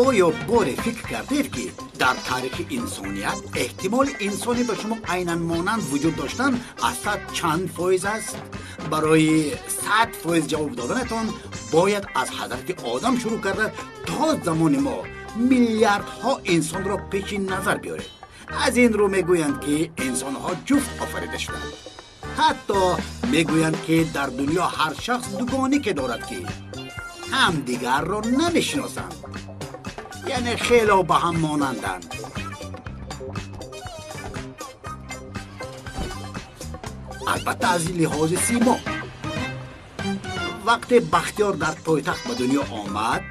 Оё боре фикр кардед, ки дар таърихи инсоният эҳтимоли инсоне ба шумо айнан монанд вуҷуд доштан аз 100 чанд фоиз аст? Барои 100% ҷавоб доданатон бояд аз ҳазрати Одам шурӯъ карда то замони мо миллиардҳо инсонро пеши назар биёред. Аз ин рӯ мегӯянд, ки инсонҳо ҷуфт офарида шуданд. Ҳатто мегӯянд, ки дар дунё ҳар шахс дугонике дорад, ки ҳамдигарро намешиносанд, яъне хело ба ҳам монанданд. Албатта, аз лиҳози симо. Вақте Бахтиёр дар пойтахт ба дунё омад,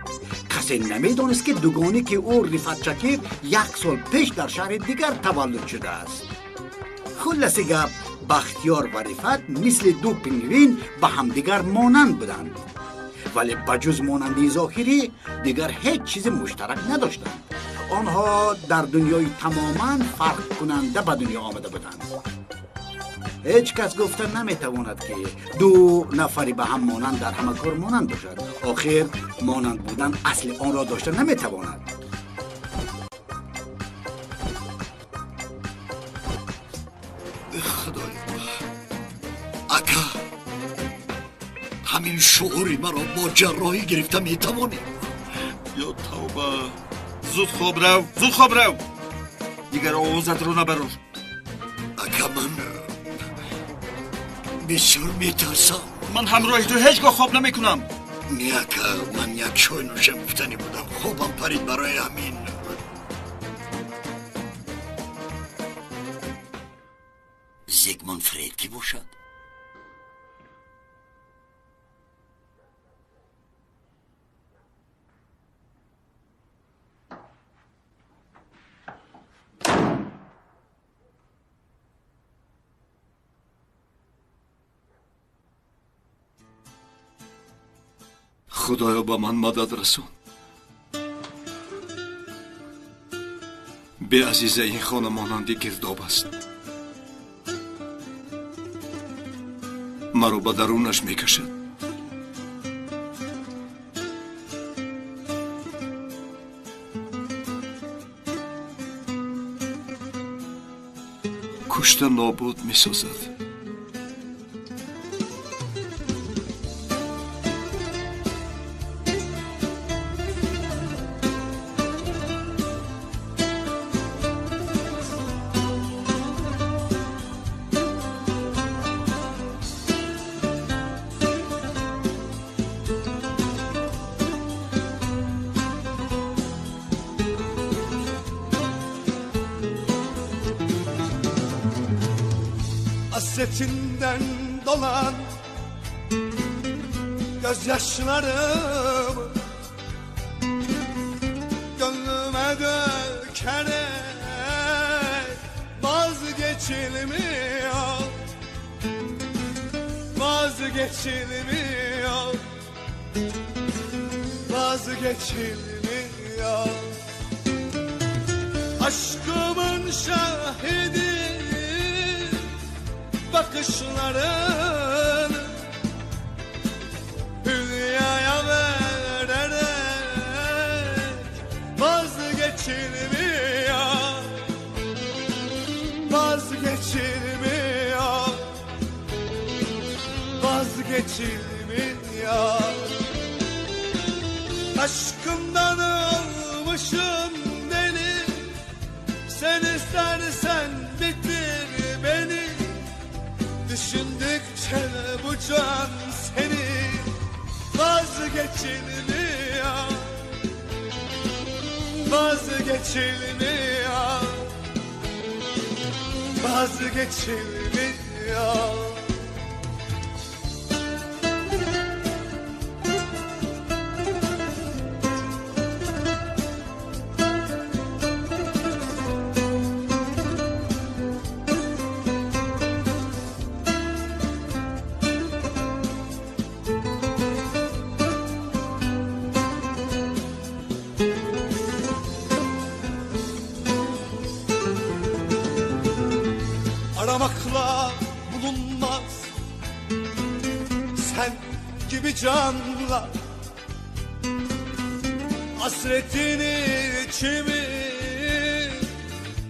касе намедонист, ки дугоники ӯ Рифат Шакир як сол пеш дар шаҳри дигар таваллуд шудааст. Хулласи гап, Бахтиёр ва Рифат мисли ду пингвин ба ҳамдигар монанд буданд, вале ба ҷуз монандии зоҳирӣ дигар ҳеҷ чизи муштарак надоштанд. Онҳо дар дунёи тамоман фарқкунанда ба дунё омада буданд. Ҳеҷ кас гуфта наметавонад, ки ду нафари ба ҳам монанд дар ҳама кор монанд бошад. Охир монанд будан асли онро дошта наметавонад. Худоё, ака, ҳамин шуури маро бо ҷарроҳӣ гирифта метавонӣ? Ё тавба, зуд хоб рав, зуд хоб рав, дигар овозатро набарор. Ака, ман бисёр метарсам. Ман ҳамроҳи ту ҳеҷ гоҳ хоб намекунам. Не, ака, ман як чой нӯшам гуфтанӣ будам, хобам парид, барои ҳамин. Зигмунд Фрейд кӣ бошад? Худоё, ба ман мадад расон. Беазиза ин хона монанди гирдоб аст, маро ба дарунаш мекашад. Кушта нобуд месозад. Hasretinden dolan gözyaşlarımı gönlüme dökerek vazgeçilmiyor, vazgeçilmiyor, vazgeçilmiyor. Aşkımın şahidi bakışların hülyaya vererek vazgeçilmiyor, vazgeçilmiyor, vazgeçilmiyor. Aşkımdan olmuşum deli, sen istersen bitir beni. Düşündükçe bu can seni vazgeçilmiyor, vazgeçilmiyor, vazgeçilmiyor. Aramakla bulunmaz sen gibi canlar, Hasretin içimi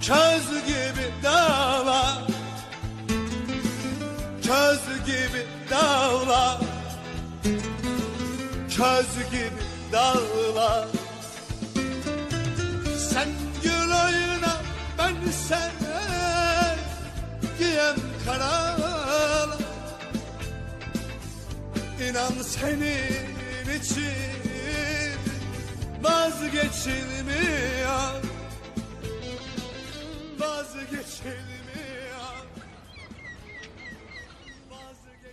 köz gibi dağlar, köz gibi dağlar, köz gibi dağlar. Sen gül oyna, ben sen giyem karala. İnan senin için vazgeçilmiyor, vazgeçilmiyor, vazgeçilmiyor.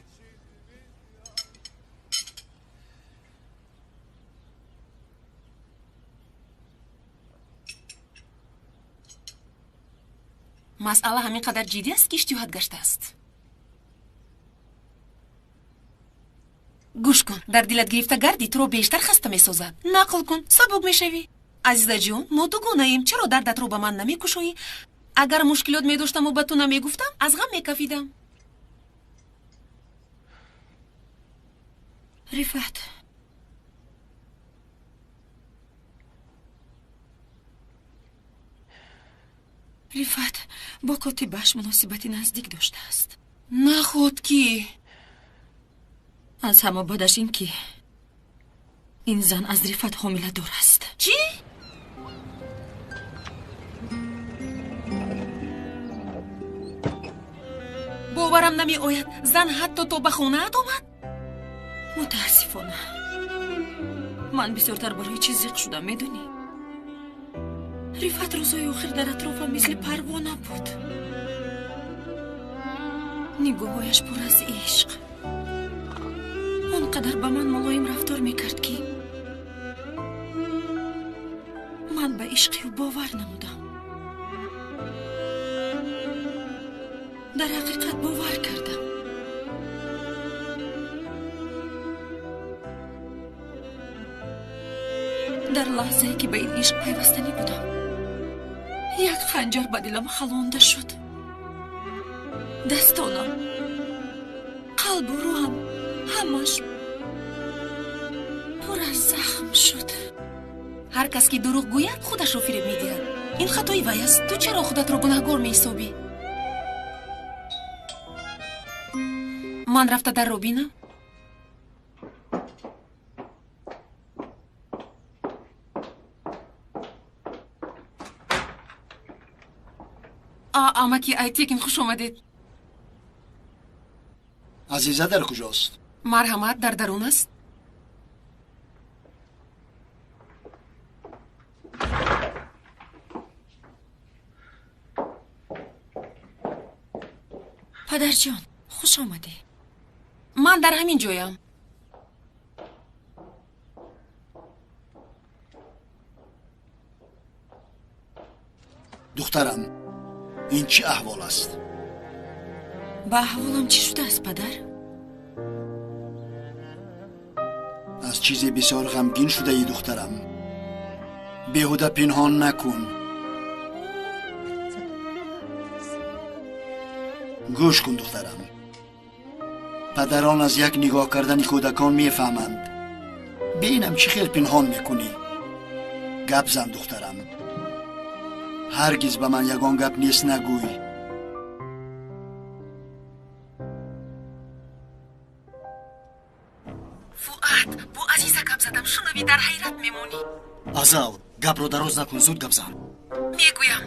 Масъала ҳамин қадар ҷиддӣ аст, ки иштиҳоат гаштааст. Гӯш кун, дар дилат гирифта гарди туро бештар хаста месозад. Нақл кун, сабук мешавӣ. Азизаҷон, мо дугонаем, чаро дардатро ба ман намекушоӣ? Агар мушкилот медоштаму ба ту намегуфтам, аз ғам мекафидам. Рифат, Рифат бо котибаш муносибати наздик доштааст. Наход ки? Аз ҳама бадаш ин ки ин зан аз Рифат ҳомиладор аст. Чӣ? Боварам намеояд, зан ҳатто то ба хонаат омад? Мутаассифона, ман бисёртар барои чиз зиқ шудам, медонӣ? Рифат рӯзҳои охир дар атрофам мисли парвона буд. Нигоҳҳояш пур аз ишқ. Он қадар ба ман мулоим рафтор мекард, ки ман ба ишқи ӯ бовар намудам. Дар ҳақиқат бовар кардам. Дар лаҳзае ки ба ин ишқ пайвастанӣ будам, як ханҷар ба дилам халонда шуд. Дастонам, қалбу рӯҳам ҳамаш пур аз захм шуд. Ҳар кас ки дурӯғ гӯяд, худашро фиреб медиҳад. Ин хатои вай аст. Ту чаро худатро гунаҳгор меҳисобӣ? Ман рафта дарро бинам. Амаки Айтекин, хуш омадед. Азиза дар куҷост? Марҳамат, дар дарун аст. Падарҷон, хуш омадӣ. Ман дар ҳамин ҷоям. Духтарам, ин чӣ аҳвол аст? Ба аҳволам чӣ шудааст, падар? Аз чизе бисёр ғамгин шудаӣ, духтарам. Беҳуда пинҳон накун. Гӯш кун, духтарам. Падарон аз як нигоҳ кардани кӯдакон мефаҳманд. Бинам чӣ хел пинҳон мекунӣ. Гап зан, духтарам. Ҳаргиз ба ман ягон гап нест нагӯй. Фуат, бо Азиза гап задам, шунавӣ дар ҳайрат мемонӣ. Азал, гапро дароз накун, зуд гап зан. Мегӯям,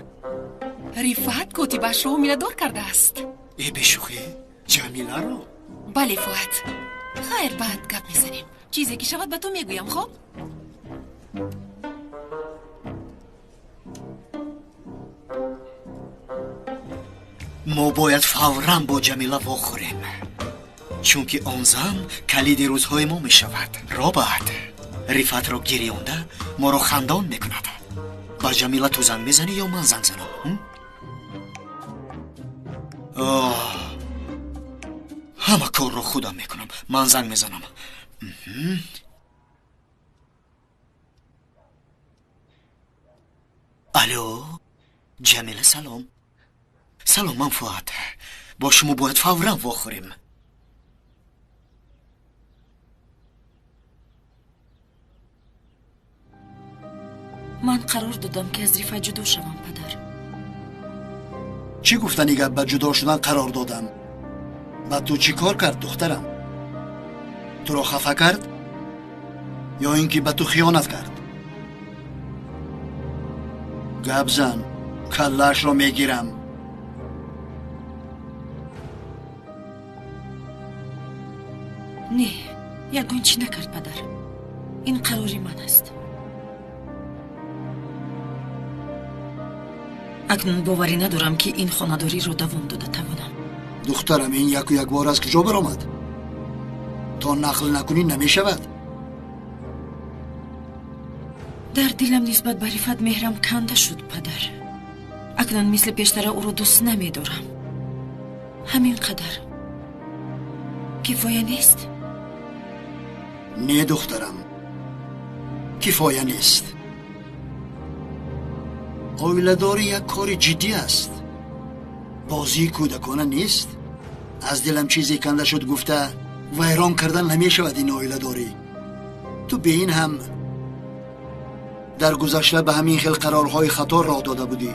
Рифат котибашро ҳомиладор кардааст. Э, бешӯхӣ? Ҷамиларо? Бале, Фуат. Хайр, баъд гап мезанем. Чизе ки шавад ба ту мегӯям, хоб? Мо бояд фавран бо Ҷамила вохӯрем, чунки он зан калиди рӯзҳои мо мешавад. Роберт Рифатро гирёнда моро хандон мекунад. Ба Ҷамила ту занг мезанӣ ё ман занг занам? Ҳама корро худам мекунам. Ман занг мезанам. Алло, Ҷамила, салом. Салом, ман Фуат. Бо шумо бояд фавран вохӯрем. Ман қарор додам, ки аз Рифат ҷудо шавам, падар. Чӣ гуфтани гап ба ҷудо шудан қарор додам? Ба ту чӣ кор кард, духтарам? Туро хафа кард ё ин ки ба ту хиёнат кард? Гап зан, каллаашро мегирам. Не, ягон чӣ накард, падар. Ин қарори ман аст. Акнун боварӣ надорам, ки ин хонадориро давом дода тавонам. Духтарам, ин яку якбор аз куҷо баромад? То нақл накунӣ намешавад. Дар дилам нисбат ба Рифат меҳрам канда шуд, падар. Акнун мисли пештара ӯро дӯст намедорам. Ҳамин қадар кифоя нест? Не, духтарам, кифоя нест. Оиладорӣ як кори ҷиддӣ аст, бозии кӯдакона нест. Аз дилам чизе канда шуд гуфта вайрон кардан намешавад ин оиладорӣ. Ту бе ин ҳам дар гузашта ба ҳамин хел қарорҳои хато роҳ дода будӣ.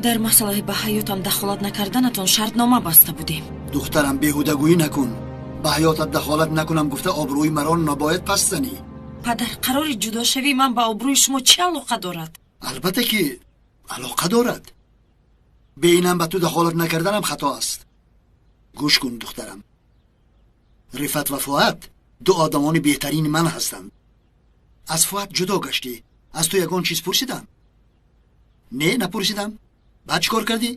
Дар масъалаи ба ҳаётам дахолат накарданатон шартнома баста будем. Духтарам, беҳудагӯӣ накун. Ба ҳаётат дахолат накунам гуфта обрӯи маро набояд паст занӣ. Падар, қарори ҷудошавии ман ба обрӯи шумо чӣ алоқа дорад? Албатта ки алоқа дорад. Бе инам ба ту дахолат накарданам хато аст. Гӯш кун, духтарам, Рифат ва Фуат ду одамони беҳтарини ман ҳастанд. Аз Фуат ҷудо гаштӣ, аз ту ягон чиз пурсидам? Не, напурсидам. Баъд чӣ кор кардӣ?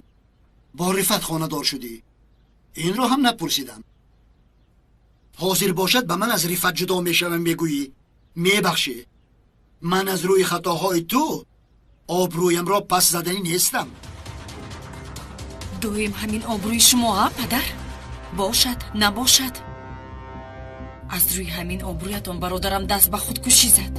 Бо Рифат хонадор шудӣ. Инро ҳам напурсидам. Ҳозир бошад ба ман аз Рифат ҷудо мешавам мегӯӣ. Мебахшӣ, ман аз рӯи хатоҳои ту обрӯямро пас заданӣ нестам. Доим ҳамин обрӯи шумо, а, падар? Бошад, набошад. Аз рӯи ҳамин обрӯятон бародарам даст ба худкушӣ зад.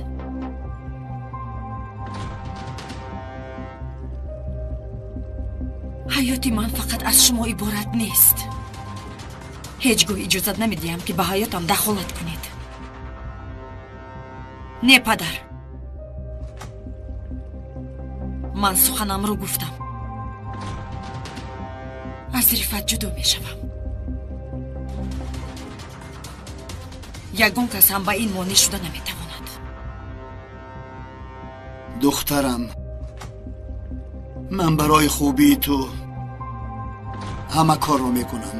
Ҳаёти ман фақат аз шумо иборат нест. Ҳеҷ гоҳ иҷозат намедиҳам, ки ба ҳаётам дахолат кунед. Не, падар, ман суханамро гуфтам. Аз Рифат ҷудо мешавам. Ягон кас ҳам ба ин монеъ шуда наметавонад. Духтарам, ман барои хубии ту ҳама корро мекунам.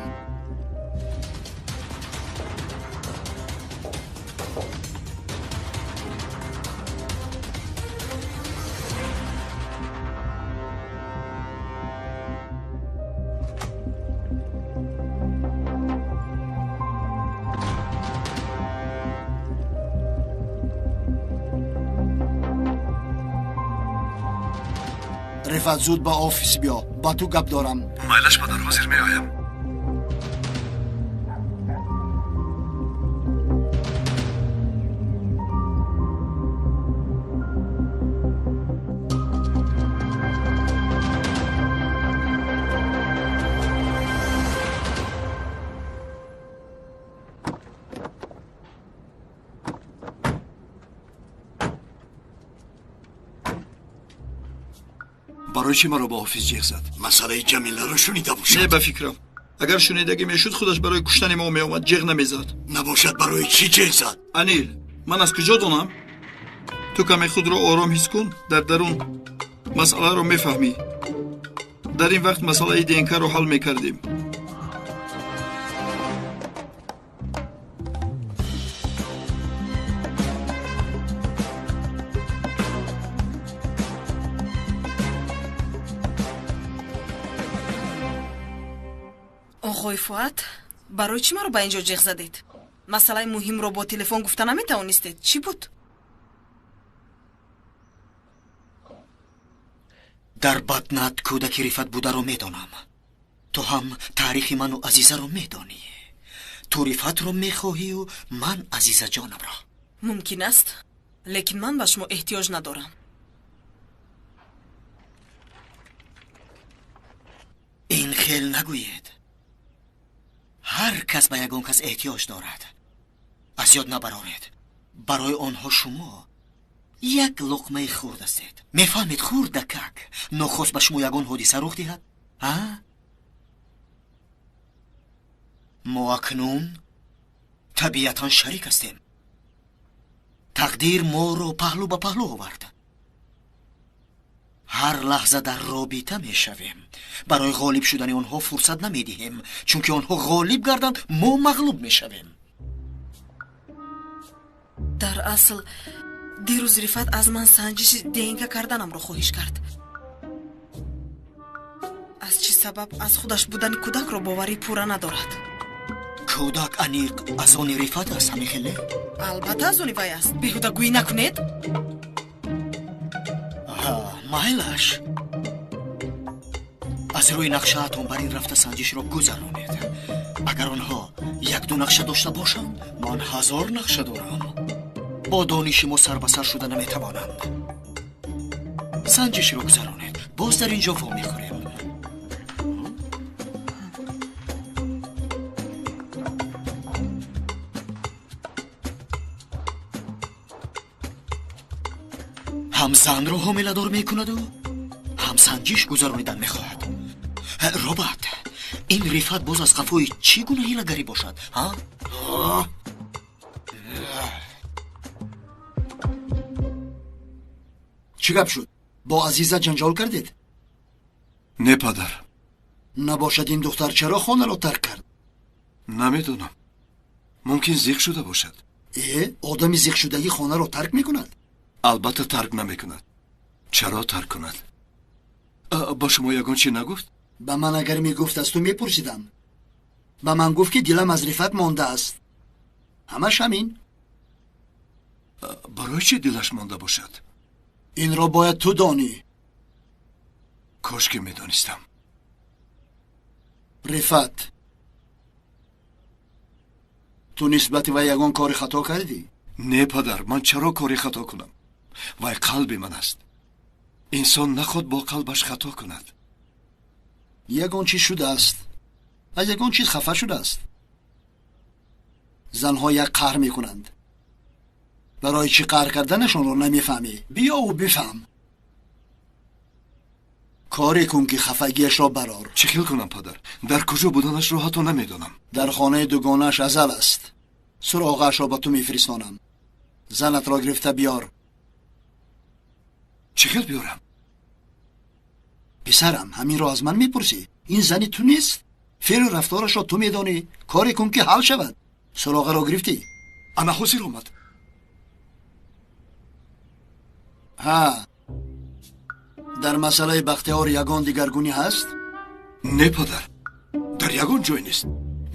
Рифат, зуд ба офис биё, ба ту гап дорам. Майлаш, падар, ҳозир меоям. Барои чӣ маро ба офис ҷеғ зад? Масъалаи Ҷамиларо шунида бошад? Не, ба фикрам, агар шунидагӣ мешуд, худаш барои куштани мо меомад, ҷеғ намезад. Набошад, барои чӣ ҷеғ зад? Анил, ман аз куҷо донам? Ту каме худро ором ҳис кун, дар дарун масъаларо мефаҳмӣ. Дар ин вақт масъалаи ДНК-ро ҳал мекардем. Оғои Фуат, барои чӣ маро ба ин ҷо ҷеғ задед? Масъалаи муҳимро бо телефон гуфта наметавонистед? Чӣ буд? Дар батнат кӯдаки Рифат бударо медонам. Ту ҳам таърихи ману Азизаро медонӣ. Ту Рифатро мехоҳию ман Азизаҷонамро. Мумкин аст, лекин ман ба шумо эҳтиёҷ надорам. Ин хел нагӯед. Ҳар кас ба ягон кас эҳтиёҷ дорад. Аз ёд набароред, барои онҳо шумо Як луқмаи хурд ҳастед. Мефаҳмед, хурдакак. Нохост ба шумо ягон ҳодиса рух диҳад? А? Мо акнун табиатан шарик ҳастем. Тақдир моро паҳлӯ ба паҳлӯ овард. Ҳар лаҳза дар робита мешавем. Барои ғолиб шудани онҳо фурсат намедиҳем, чунки онҳо ғолиб гарданд, мо мағлуб мешавем. Дар асл дирӯз Рифат аз ман санҷиши ДНК карданамро хоҳиш кард. Аз чӣ сабаб аз худаш будани кӯдакро боварӣ пурра надорад? Кӯдак аниқ аз они Рифат аст, ҳамин хел не? Албатта аз они вай аст. Беҳудагӯӣ накунед. Майлаш. Аз рӯи нақшаатон бар ин рафта санҷишро гузаронед. Агар онҳо як-ду нақша дошта бошанд, ман 1000 нақша дорам. Бо дониши мо сар ба сар шуда наметавонанд. Санҷишро гузаронед. Боз дар ин ҷо вомехӯрем. Ҳам занро ҳомиладор мекунаду ҳам санҷиш гузаронидан мехоҳад. Роберт, ин Рифат боз аз қафои чӣ гуна ҳилагарӣ бошад, ҳа? Чӣ гап шуд? Бо Азиза ҷанҷол кардед? Не, падар. Набошад ин духтар чаро хонаро тарк кард? Намедонам. Мумкин зиқ шуда бошад. Одами зиқшудагӣ хонаро тарк мекунад? Албатта тарк намекунад. Чаро тарк кунад? Ба шумо ягон чӣ нагуфт? Ба ман агар мегуфт, аз ту мепурсидам. Ба ман гуфт, ки дилам аз Рифат мондааст. Ҳамаш ҳамин. Барои чӣ дилаш монда бошад? Инро бояд ту донӣ. Кош ки медонистам. Рифат, ту нисбати вай ягон кори хато кардӣ? Не, падар, ман чаро кори хато кунам? Вай қалби ман аст. Инсон наход бо қалбаш хато кунад. Ягон чиз шудааст. Аз ягон чиз хафа шудааст. Занҳо як қаҳр мекунанд. Барои чӣ қаҳр карданашонро намефаҳмӣ. Биёву бифаҳм. Коре кун, ки хафагиашро барор. Чӣ хел кунам, падар? Дар куҷо буданашро ҳатто намедонам. Дар хонаи дугонааш Азал аст. Суроғаашро ба ту мефиристонам. Занатро гирифта биёр. Чӣ хел биёрам? Писарам, ҳаминро аз ман мепурсӣ? Ин зани ту нест? Феълу рафторашро ту медонӣ. Коре кун, ки ҳал шавад. Суроғаро гирифтӣ? Ана ҳозир омад. Ҳа, дар масъалаи Бахтиёр ягон дигаргунӣ ҳаст? Не, падар, дар ягон ҷой нест.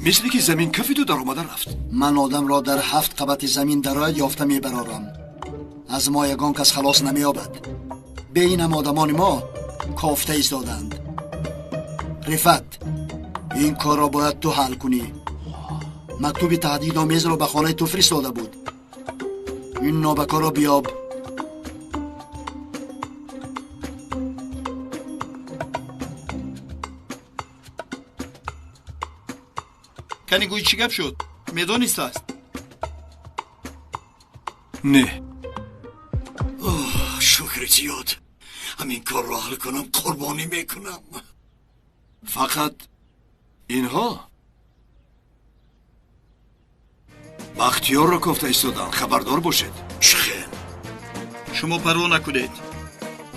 Мисли ки замин кафиду даромада рафт. Ман одамро дар 7 қабати замин дарояд ёфта мебарорам. Аз мо ягон кас халос намеёбад. Бе инам одамони мо кофта истоданд. Рифат, ин корро бояд ту ҳал кунӣ. Мактуби таҳдидомезро ба хонаи ту фиристода буд. Ин нобакорро биёб. Кани гӯй, чӣ гап шуд? Медонистааст? Не. Шукри зиёд. Ҳамин корро ҳал кунам, қурбонӣ мекунам. Фақат инҳо Бахтиёрро кофта истоданд. Хабардор бошед. Чӣ хел? Шумо парво накунед.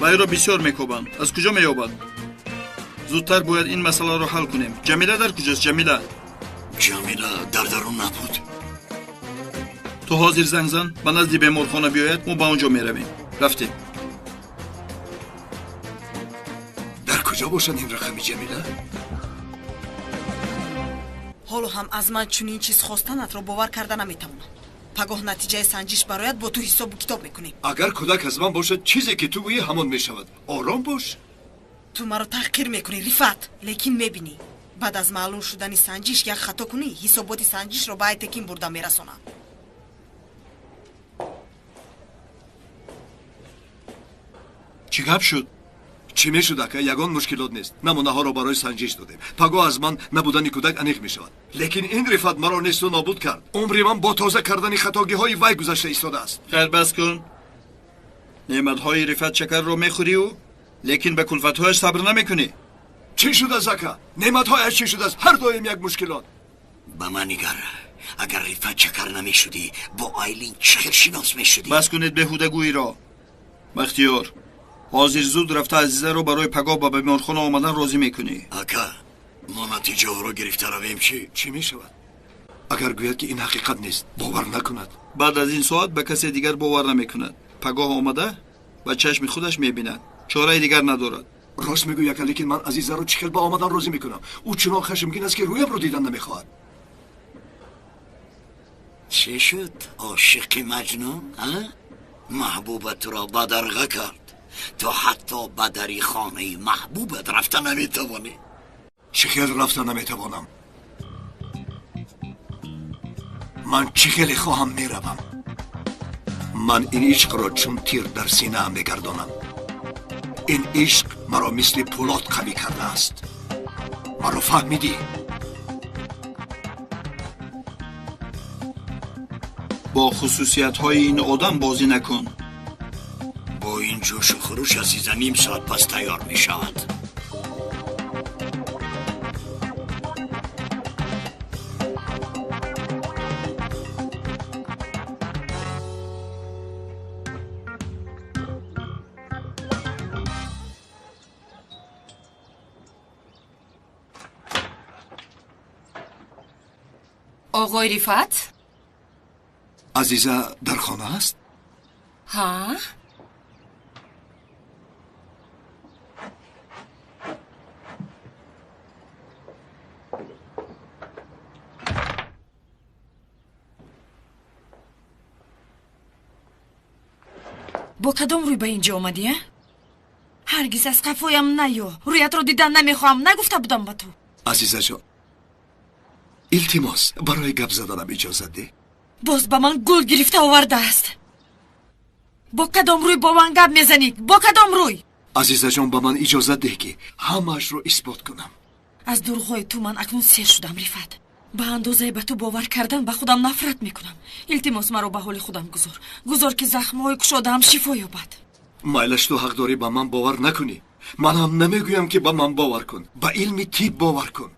Вайро бисёр мекобанд. Аз куҷо меёбанд? Зудтар бояд ин масъаларо ҳал кунем. Ҷамила дар куҷост? Ҷамила? Ҷамила дар дарун набуд. Ту ҳозир занг зан, ба назди беморхона биёяд, мо ба он ҷо меравем. Рафтем. Дар куҷо бошад ин рақами Ҷамила? Ҳоло ҳам аз ман чунин чиз хостанатро бовар карда наметавонам. Пагоҳ натиҷаи санҷиш барояд, бо ту ҳисобу китоб мекунем. Агар кӯдак аз ман бошад, чизе ки ту гӯӣ ҳамон мешавад. Ором бош. Ту маро таҳқир мекунӣ, Рифат, лекин мебинӣ. Баъд аз маълум шудани санҷиш як хато кунӣ, ҳисоботи санҷишро ба Айтекин бурда мерасонам. Чӣ гап шуд? Чӣ мешуд, ака? Ягон мушкилот нест. Намунаҳоро барои санҷиш додем. Пагоҳ аз ман набудани кӯдак аниқ мешавад. Лекин ин Рифат маро несту нобуд кард. Умри ман бо тоза кардани хатогиҳои вай гузашта истодааст. Хайр, бас кун. Неъматҳои Рифат Чакарро мехӯриву лекин ба кулфатҳояш сабр намекунӣ. Чӣ шудааст, ака? Неъматҳояш чӣ шудааст? Ҳар доим як мушкилот. Ба ман нигар, агар Рифат Чакар намешудӣ, бо Айлин чӣ хел шинос мешудӣ? Бас кунед беҳудагӯиро. Бахтиёр, ҳозир зуд рафта Азизаро барои пагоҳ ба беморхона омадан розӣ мекунӣ. Ака, мо натиҷаҳоро гирифта равем чӣ? Чӣ мешавад агар гӯяд, ки ин ҳақиқат нест, бовар накунад? Баъд аз ин соат ба касе дигар бовар намекунад. Пагоҳ омада ба чашми худаш мебинад, чораи дигар надорад. Рост мегӯӣ, ака, лекин ман Азизаро чӣ хел ба омадан розӣ мекунам? Ӯ чунон хашмгин аст, ки рӯямро дидан намехоҳад. Чӣ шуд, ошиқи Маҷнун? Маҳбубатро бадарға кард, ту ҳатто ба дари хонаи маҳбубат рафта наметавонӣ. Чӣ хел рафта наметавонам? Ман чӣ хеле хоҳам меравам. Ман ин ишқро чун тир дар синаам мегардонам. Ин ишқ маро мисли пӯлод қавӣ кардааст. Маро фаҳмидӣ? Бо хусусиятҳои ин одам бозӣ накун. Бо ин ҷӯшу хуруш Азиза ним соат пас тайёр мешавад. Оғои Рифат? Азиза дар хона аст? Ҳа? Бо кадом рӯй ба ин ҷо омадӣ, а? Ҳаргиз аз қафоям наё, рӯятро дидан намехоҳам, нагуфта будам ба ту? Азизаҷон, илтимос, барои гап заданам иҷозат деҳ. Боз ба ман гул гирифта овардааст. Бо кадом рӯй бо ман гап мезанӣ? Бо кадом рӯй? Азизаҷон, ба ман иҷозат деҳ, ки ҳамаашро исбот кунам. Аз дурӯғҳои ту ман акнун сер шудам, Рифат. Ба андозае ба ту бовар кардан ба худам нафрат мекунам. Илтимос, маро ба ҳоли худам гузор. Гузор, ки захмҳои кушодаам шифо ёбад. Майлаш, ту ҳақ дорӣ ба ман бовар накунӣ. Ман ҳам намегӯям, ки ба ман бовар кун. Ба илми тиб бовар кун.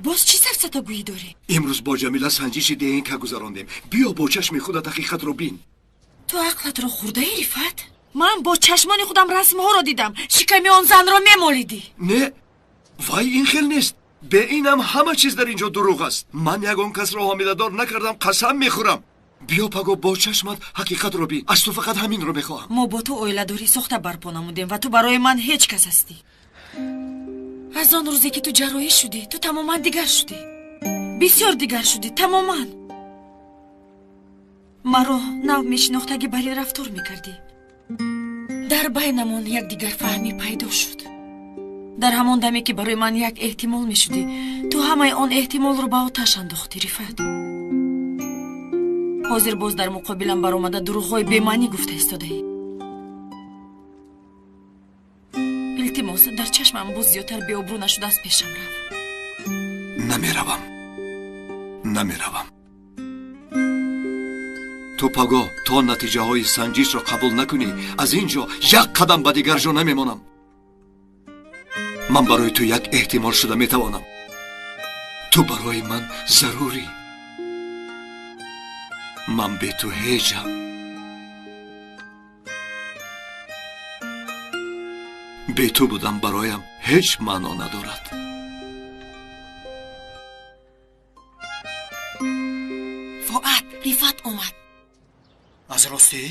Боз чӣ сафсатагӯӣ дорӣ? Имрӯз бо Ҷамила санҷиши ДНК гузарондем. Биё, бо чашми худат ҳақиқатро бин. Ту ақлатро хӯрдаӣ, Рифат? Ман бо чашмони худам расмҳоро дидам. Шиками он занро мемолидӣ. Не, вай ин хел нест. Бе инам ҳама чиз дар ин ҷо дурӯғ аст. Ман ягон касро ҳомиладор накардам, қасам мехӯрам. Биё, паго бо чашмат ҳақиқатро бин. Аз ту фақат ҳаминро мехоҳам. Мо бо ту оиладорӣ сохта барпо намудем ва ту барои ман ҳеҷ кас ҳастӣ. Аз он рӯзе, ки ту ҷарроҳӣ шудӣ, ту тамоман дигар шудӣ. Бисёр дигар шудӣ, тамоман. Маро нав мешинохтагӣ бар ин рафтор мекардӣ. Дар байнамон якдигарфаҳмӣ пайдо шуд. Дар ҳамон даме, ки барои ман як эҳтимол мешудӣ, ту ҳамаи он эҳтимолро ба оташ андохтӣ, Рифат. Ҳозир боз дар муқобилам баромада дурӯғҳои бемаънӣ гуфта истодаӣ. Илтимос, дар чашмам боз зиёдтар беобрӯ нашуда аз пешам рав. Намеравам, намеравам. Ту пагоҳ то натиҷаҳои санҷишро қабул накунӣ, аз ин ҷо як қадам ба дигар ҷо намемонам. Ман барои ту як эҳтимол шуда метавонам. Ту барои ман зарурӣ. Ман бе ту ҳеҷам. Бе ту будан бароям ҳеҷ маъно надорад. Фуат, Рифат омад. Аз ростӣ?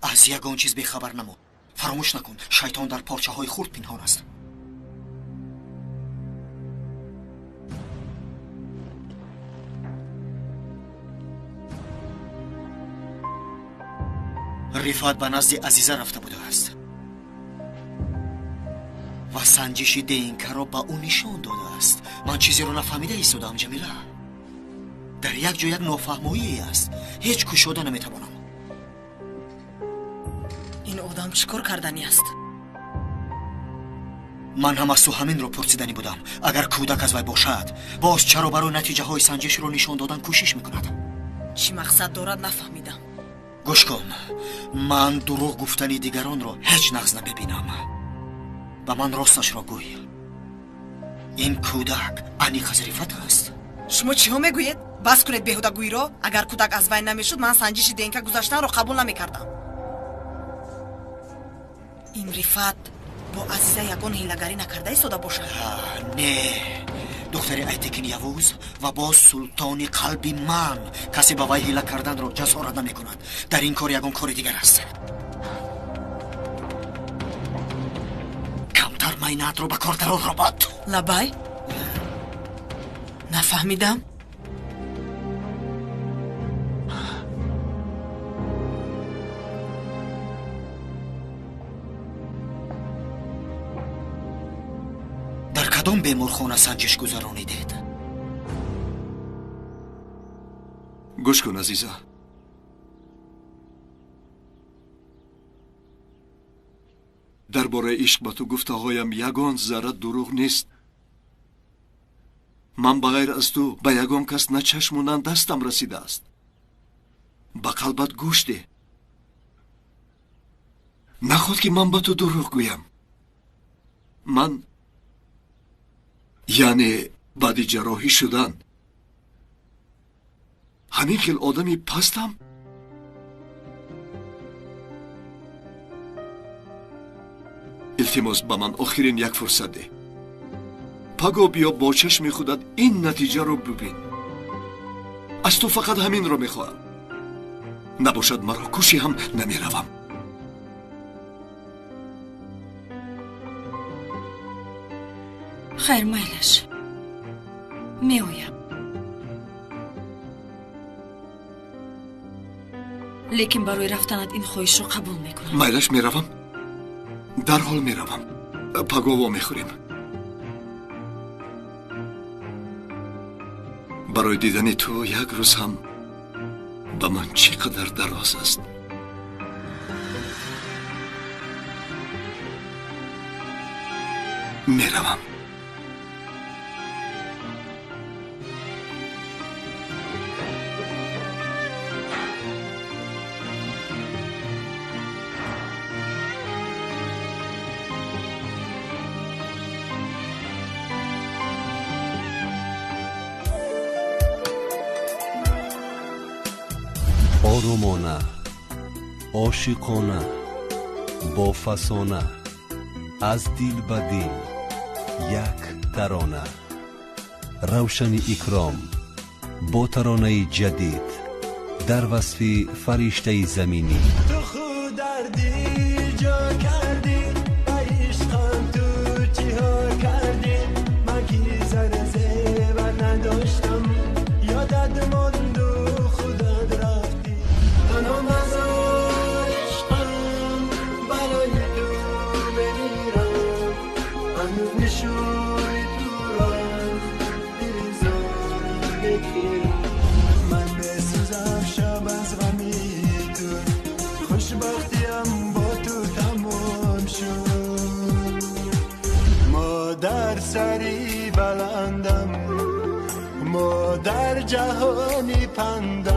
Аз ягон чиз бехабар намон. Фаромӯш накун, шайтон дар порчаҳои хурд пинҳон аст. Рифат ба назди Азиза рафта будааст ва санҷиши ДНК-ро ба ӯ нишон додааст. Ман чизеро нафаҳмида истодаам, Ҷамила. Дар як ҷо як нофаҳмоие аст, ҳеҷ кушода наметавонам. Ин одам чӣ кор карданӣ аст? Ман ҳам аз ту ҳаминро пурсиданӣ будам. Агар кӯдак аз вай бошад, боз чаро барои натиҷаҳои санҷишро нишон додан кӯшиш мекунад? Чӣ мақсад дорад, нафаҳмидам. Гӯш кун, ман дурӯғ гуфтани дигаронро ҳеҷ нағз намебинам. Ба ман росташро гӯй. Ин кӯдак аниқ аз Рифат аст? Шумо чиҳо мегӯед? Бас кунед беҳудагӯиро. Агар кӯдак аз вай намешуд, ман санҷиши ДНК гузаштанро қабул намекардам. Ин Рифат бо Азиза ягон ҳилагарӣ накарда истода бошад? Не, духтари Айтекин Явуз ва боз султони қалби ман касе ба вай ҳила карданро ҷасорат намекунад. Дар ин кор ягон кори дигар аст. Камтар майнаатро ба кор дарор, робот. Лабай, нафаҳмидам. Дар кадом беморхона санҷиш гузаронидед? Гӯш кун, Азиза. Дар бораи ишқ ба ту гуфтаҳоям ягон зарра дурӯғ нест. Ман ба ғайр аз ту ба ягон кас на чашму на дастам расидааст. Ба қалбат гӯш деҳ. Наход ки ман ба ту дурӯғ гӯям. Ман яъне баъди ҷарроҳӣ шудан ҳамин хел одами пастам? Илтимос, ба ман охирин як фурсат деҳ. Паго биё бо чашми худат ин натиҷаро бубин. Аз ту фақат ҳаминро мехоҳам. Набошад маро кушӣ ҳам намеравам. Хайр, майлаш, меоям. Лекин барои рафтанат ин хоҳишро қабул мекунам. Майлаш, меравам. Дарҳол меравам. Паго вомехӯрем. Барои дидани ту як рӯз ҳам ба ман чӣ қадар дароз аст. Меравам. Оромона, ошиқона, бофасона, аз дил ба дил, як тарона. Равшани Икром бо таронаи ҷадид дар васфи фариштаи заминӣ. Ту худ дар дил ҷо кардӣ, ба ишқам ту чиҳо кардӣ? Ман ки зара зебар надоштам, ёдат монду худат рафтӣ. Танҳо мазор ишқам, барои ту мемирам, ҳанӯз нишони туро дили зор мегирам. Ман месӯзам шаб аз ғами ту, хушбахтиям бо ту тамом шуд. Модар сари баландам, модар ҷаҳони пандам.